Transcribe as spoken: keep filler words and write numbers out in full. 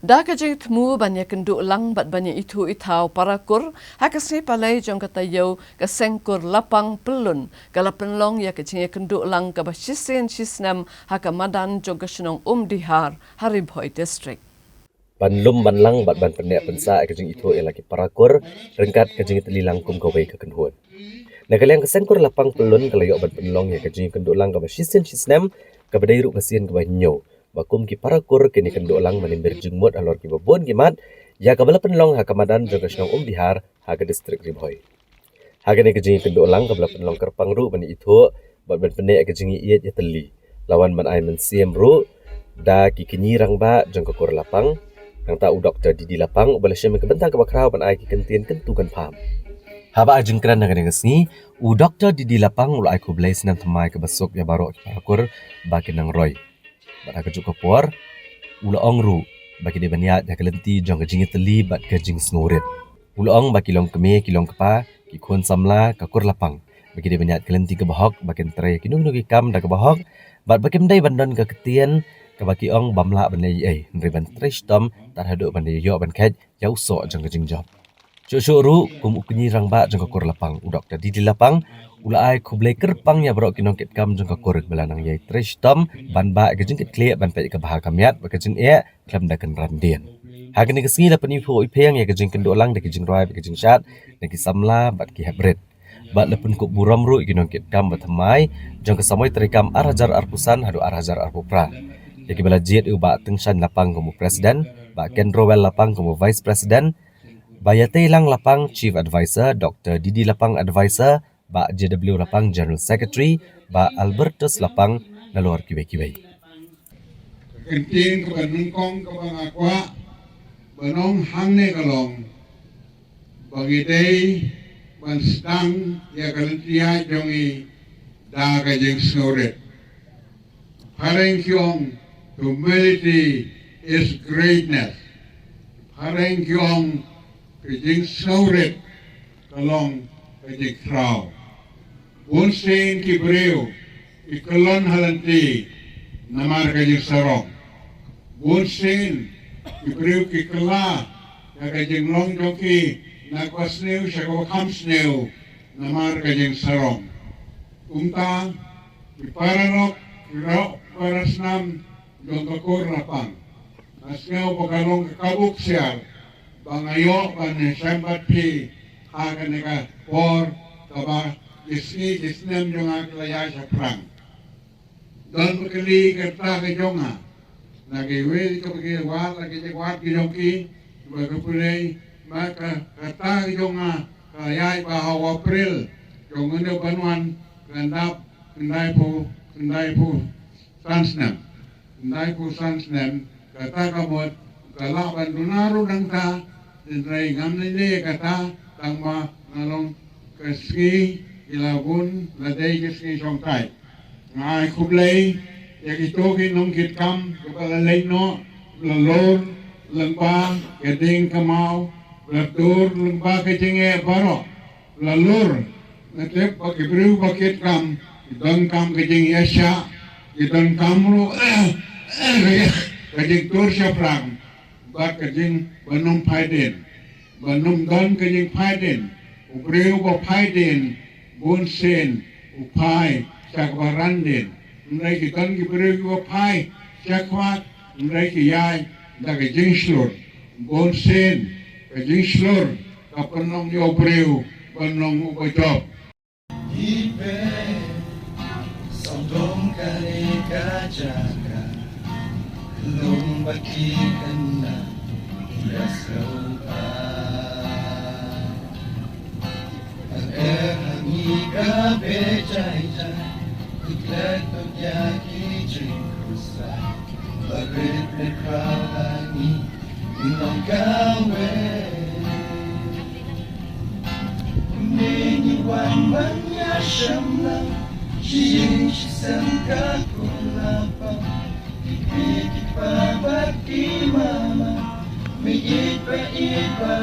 Da ka jingthmu ban ïakynduh lang bad ban ïa ithuh ithaw para kur, ha ka sngi Palei jong ka taïew ka Seng Kur Lapang Pyllun ka la pynlong ïa ka jingïakynduh lang kaba shisien shisnem ha ka madan jong ka shnong Umdihar ha Ri Bhoi District. Ban lum ban lang bad ban pynneh pynsah ïa ka jingithuh ïa la ki para kur ryngkat ka jingïatylli lang kum kawei ka kynhun. Na ka liang ka Seng Kur Lapang Pyllun ka la ïoh ban pynlong ïa ka jingïakynduh lang kaba shisien shisnem, kaba dei ruh ka sien kaba hynñiew ba kum ki para kur kin ïakynduh lang ban ïamir jingmut halor kiba bun ki mat ïa kaba la pynlong ha ka madan jong ka shnong Umdihar ha ka district Ri Bhoi. Ha kane ka jingïakynduh lang kaba la pynlong kyrpang ruh ban ithuh bad ban pynneh ïa ka jingïeit ïatylli, la wan ban ai mynsiem ruh da ki kñi rangbah jong ka kur Lapang, nangta u Doktor Didi Lapang uba la shim ïa ka bynta kaba khraw ban ai ki kyntien kyntu kynpham. Haba ai jingkren ha kane ka sngi, u Doktor Didi Lapang u la ai khublei snem thymmai kaba suk ïa baroh ki para kur ba kin nang roi. Bad ha kajuh ka por u la ong ruh ba ki dei ban ïaid ha ka lynti jong ka jingïatylli bad ka jingsngewrit. U la ong ba ki long kmie ki long kpa, ki khun samla ka kur Lapang, ba ki dei ban ïaid ka lynti kaba hok, ba kin trei ïa kino kino ki kam da kaba hok, bad ba kim dei ban don ka ktien kaba ki ong bym lah ban leh ei ei, hynrei ban trei shitom tad haduh ban ïoh ban kheit ïa u soh jong ka jingjop. Shuh shuh ruh kum u kñi rangbah jong ka kur Lapang, u Doktor Didi Lapang u la ai khublei kyrpang ïa baroh ki nongkitkam jong ka kur ba la nang ïai trei shitom ban bah ïa ka jingkitkhlieh ban peit ïa ka bha ka miat bad ka jingeh khlem da kynran dien. Ha kane ka sngi la pyniphuh iphieng ïa ka jingkynduh lang da ki jingrwai bad ki jingshad na ki samla bad ki heprit. Bad la pynkup burom ruh ïa ki nongkitkam ba thymmai jong ka samoi treikam ar hajar arphew san haduh ar hajar arphew phra. Ïa kiba la jied ïa u Bah Tyngshaiñ Lapang kum u President, Bah Kendrowell Lapang kum u Vice President, Bah Ïateilang Lapang Chief Advisor, Doktor Didi Lapang Advisor, Bah J W Lapang General Secretary, Bah Albertus Lapang, nalor kiwei kiwei. Ka kyntien kaba nyngkong kaba nga kwah ban ong hangne ka long ba ngi dei ban sdang ïa ka lynti ïaid jong ngi da ka jingsngewrit. Phareng ki ong, humility is greatness. Phareng ki ong, ka jingsngewrit ka long ka jingkhraw. Bun sien ki briew ki kyllon ha lynti namar ka jingsarong. Bun sien ki briew ki kylla ïa ka jinglong jong ki na kaba sniew sha kaba kham sniew namar ka jingsarong. Kumta ki paralok, ki rok parasnam jong ka kur Lapang, nga sngew ba ka long ka kabu ksiar ba nga ïoh ban ïashem bad phi ha kane ka por kaba ki sngi ki snem jong nga ki la ïaid shaphrang. Don ba kylli kata ka jong nga na kiwei kaba ki wad, la ki jingwad ki jong ki, ba ka pule ma ka, kata ka jong nga ka ïaid ba ha u April jong une u ban wan kan dap khyndai phew, khyndai phew san snem. Khyndai phew san snem, kata ka mut ka lah ban duna ruh nangta, hynrei ngam lei lei kata tang ba nga long ka sngi ki la bun, la dei ka sngi shongkai. Nga ai khublei ïa kito ki nongkitkam kiba la leit noh, la lur lyngba ka ding ka maw, la lur lyngba ka jingeh baroh, la lur. Nga tip ba ki briew ba kitkam ki donkam ka jingïasyah, ki donkam ruh ka jingtur shaphrang bad ka jingba nym phai dien, ba nym don ka jingphai dien. U briew ba phai dien bun sien u phai sha kaba ran dien. Hynrei ki don ki briew kiba phai sha khmat, hynrei ki ïaid da ka jingshlur. Bun sien ka jingshlur ka pynlong ïa u briew ban long uba jop. Ipe sawdong kane ka jaka, lum bad ki khynnah ki ïa sngewbha. Ka kyrhai ka bejai jai, ki klet tu ïa ki jingkhuslai. Ba rit ne khraw ha ngi, ngi long kawei. Une ngi wan ban ïashem lang, shi ïing shi sem ka kur Lapang. Ki kmie ki kpa bad ki mama, meiieid ba ieid ba